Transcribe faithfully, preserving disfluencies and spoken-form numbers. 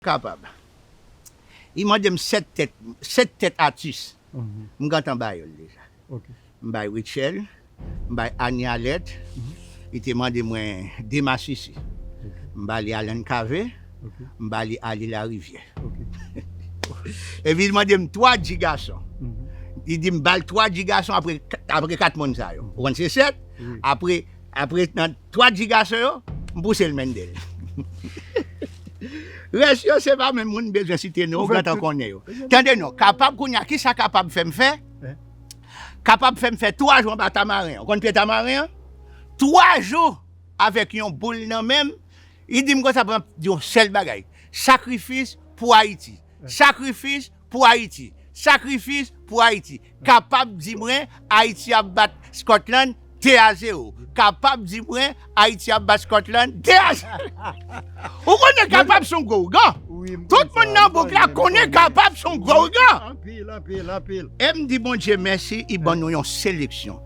Kapab. Li mande m sèt tèt, sèt tèt atis. M gentan ba yo l deja. Ok. M bay Rutshelle, m bay Annie Alerte, li te mande mwen de masisi. M ba li Alan Cavé, m ba li Ali Larivière. Epi li mande m twa G gason. Li di m ba l twa G gason apre, apre kat moun sa yo. Ou konn se sèt? Apre, apre nan twa G gason yo, m pouse l mendel. Rès yo se pa menm moun m bezwen site non, ou gentan konnen yo. Tande non, Kapab kounye a, kisa Kapab fè m fè? Kapab fè m fè twa jou anba tamaren an. Ou konn pye tamaren an? Twa jou avèk yon boul nan men m. Li di m konsa, pran yon sèl bagay. Sakrifis pou Ayiti. Sakrifis pou Ayiti. Sakrifis pou Ayiti. Kapab di mwen Ayiti ap bat Scotland de a zewo. Kapab di mwen Ayiti ap bat Scotland de a zewo. Ou konnen Kapab se yon gwo ougan. Tout moun nan bouk la konnen Kapab se yon gwo ougan. Anpil, anpil, anpil. E m di Bondye mèsi, li ban nou yon seleksyon.